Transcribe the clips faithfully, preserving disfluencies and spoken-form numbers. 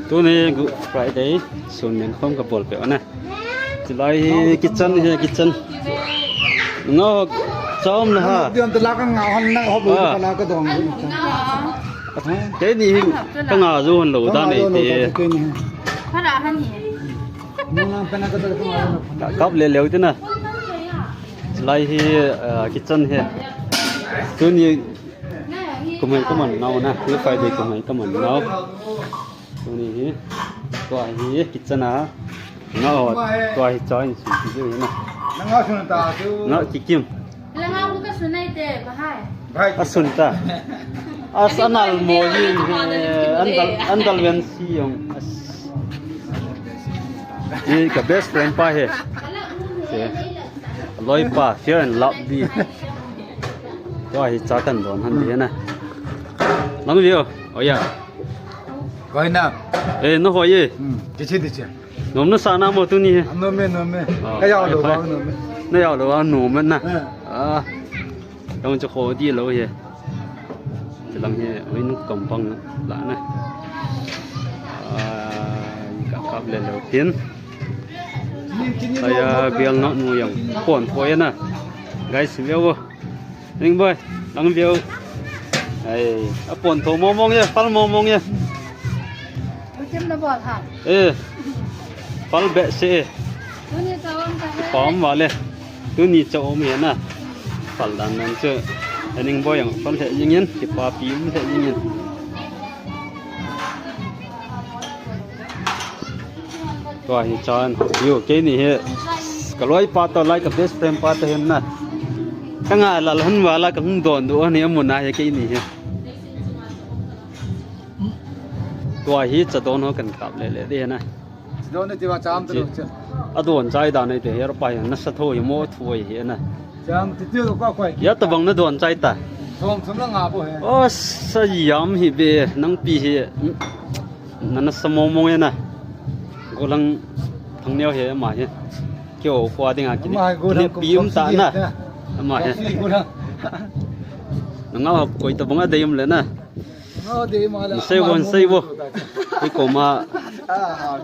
Tuni Good Friday, sun len khom kabol peh u ahi. Chulai hi kitchen hi kitchen. Nungah chom le ha. Diam te la ka nga hon na hop lu Ah. ka la ka dong. Keini hi ka nga jou hon lou dan nei te. Keini hi. Ka la han hi. Nang nang pena ka dong ka nga hon. Ka kap le leu te na. Chulai hi, ah, kitchen hi. Tuni kum hi ka man nau na. Good Friday kum hi ka man nau. Tuni hi, tua hi kitchen a, nga o, tua hi choi in sui ti hi na. Nang a sun ta chu. Nga kikim. Langa bu ka sunai te, bahai. Bahai. A sun ta. As anal mo yin he, andal, andal ven si yong. As. Hi ka best friend pa hi. Hi. Loi pa, Fair and Lovely. Tua hi cha kan don han di na. Lang view. Oh yeah. Koi na. Eh, na hoi e. Hmm, kichi di che. Nom na sa na mo tuni he. Nom me, nom me. Ah, ka yau lo fine, fine. Ba nom me. Na yau lo ba nom me na. Eh. Ah. Dong chu kho di lo he. Chulang he, oi nu kampang la na. Ah, ka kap le lo tin. Aya, bial na nu yang. Pon poi na. Guys, view. Ning boy, lang view. Ai, a pon tho mong mong ye, pal mong mong ye. Kim na bol ha. Eh. Pal be se. Tuni chawm ka he. Pom vale. Tuni chawm he na. Pal dan nan chu. Ning boy yang pal he jing in, kipapi um he jing in. Tua hi chan, yo, keini hi, ka loi pa to lai ka best friend pa to hin na. Ka nga lal hun wala ka hun don du ni amun a hi keini hi. Tua hi cha don ho kan kap le le de na. Don ni ti wa cham to. Chi. Cha. A don chai da nei te her pa hi na sa tho hi mo tho hi na. Cham ti ti ko ko. Ya ta bang na don chai ta. Som som la nga bo he. O sa yam hi be nang pi hi. Nana sa mong mong e na. Golang thang neo he ama he. Kio khua ding a kini. Ama he golang kini pi um ta na. Ama he. Golang. Nanga koi ta bang a dei um le na. Nga dei ma la. Sei won sei wo. Koi ko ma.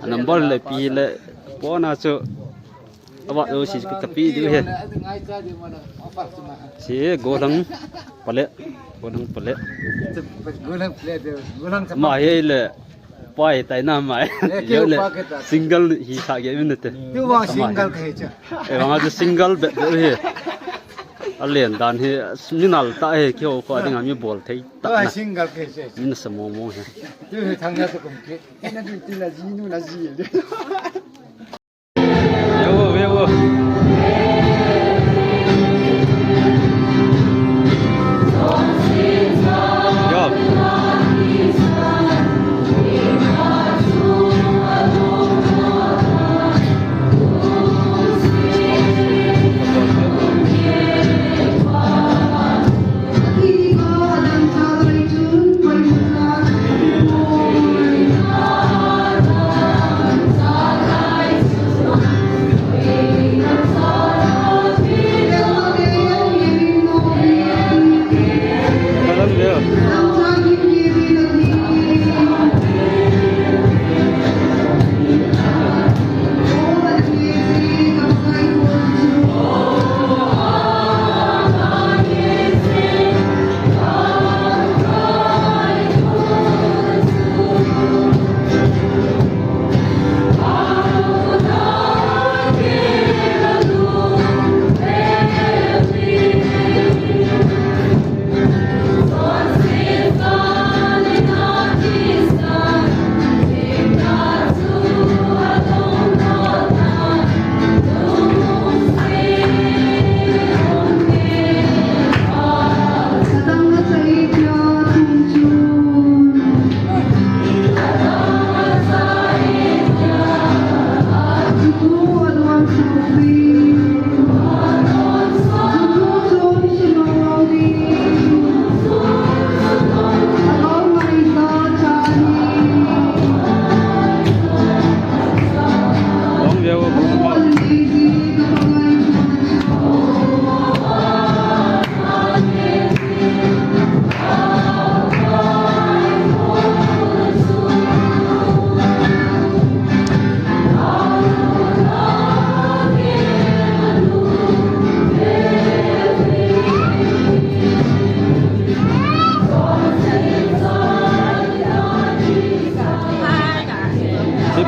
Number le pi le. Po na chu. Awa lo si ka pi du he. Si golang pale. Golang pale. Golang pale de. Golang sa. Ma he le. Pai tai na mai. Eh, yo le. Single hi sa ge min te. Tu wa single ka he cha. E wa tu single be be he. A len dan he. Min al ta he kio ko ding a mi bol thei ta. Tu wa single ka he cha. Min sa mo mo he. Tu he thang ya tu kum ke. Ina di ti la ji nu la ji.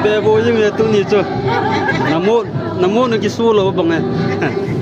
Bebo jing e tuni chu. Namo, namo na kisu lou bang e.